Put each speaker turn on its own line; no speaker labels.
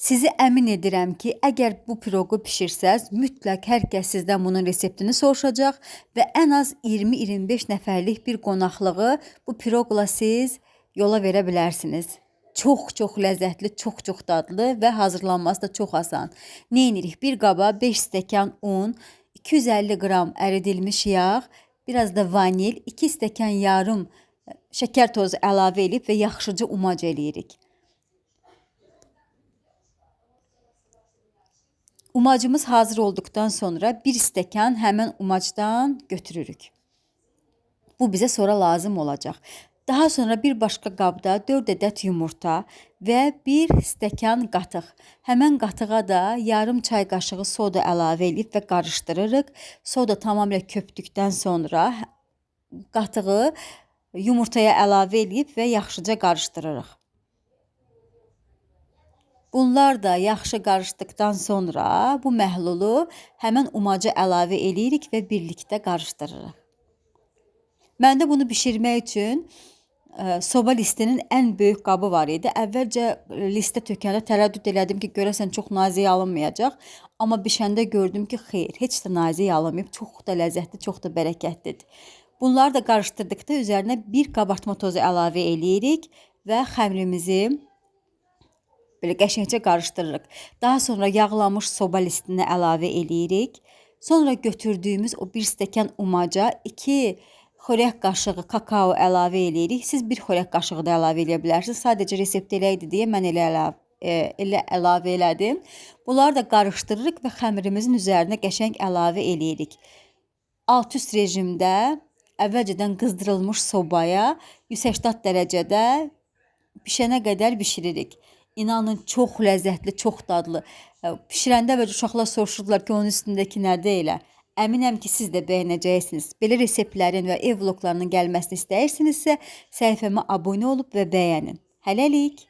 Sizi əmin edirəm ki, əgər bu piroqu bişirsəz, mütləq hər kəs sizdən bunun reseptini soruşacaq və ən az 20-25 nəfərlik bir qonaqlığı bu piroqla siz yola verə bilərsiniz. Çox-çox ləzzətli, çox-çox dadlı və hazırlanması da çox asan. Nə edirik? Bir qaba 5 stəkan un, 250 qram əridilmiş yağ, biraz da vanil, 2 stəkan yarım şəkər tozu əlavə edib və yaxşıca umac eləyirik. Umacımız hazır olduqdan sonra 1 stəkan həmən umacdan götürürük. Bu bizə sonra lazım olacaq. Daha sonra bir başqa qabda 4 ədəd yumurta və 1 stəkan qatıq. Həmən qatığa da yarım çay qaşığı soda əlavə edib və qarışdırırıq. Soda tamamilə köpdükdən sonra qatığı yumurtaya əlavə edib və yaxşıca qarışdırırıq. Bunlar da yaxşı qarışdıqdan sonra bu məhlulu həmən umaca əlavə eləyirik və birlikdə qarışdırırıq. Məndə bunu bişirmək üçün soba listinin ən böyük qabı var idi. Əvvəlcə listə tökəndə tərəddüd elədim ki, görəsən çox nazik alınmayacaq. Amma bişəndə gördüm ki, xeyr, heç də nazik alınmayıb. Çox da ləzzətli, çox da bərəkətlidir. Bunları da qarışdırdıqda üzərinə bir qabartma tozu əlavə eləyirik və xəmirimizi belə qəşəngcə qarışdırırıq. Daha sonra yağlanmış soba listinə əlavə eləyirik. Sonra götürdüyümüz o 1 stəkan umaca 2 xörək qaşığı kakao əlavə eləyirik. Siz 1 xörək qaşığı da əlavə eləyə bilərsiniz. Sadəcə resept elə idi deyə mən elə əlavə elədim. Bunları da qarışdırırıq və xəmirimizin üzərinə qəşəng əlavə eləyirik. Alt-üst rejimdə əvvəlcədən qızdırılmış sobaya 180 dərəcədə bişənə qədər bişiririk. İnanın, çox ləzzətli, çox dadlı. Bişirəndə əvvəlcə uşaqlar soruşurdular ki, onun üstündəki nədir elə. Əminəm ki, siz də bəyənəcəksiniz. Belə reseptlərin və ev vloqlarının gəlməsini istəyirsinizsə, səhifəmə abunə olub və bəyənin. Hələlik.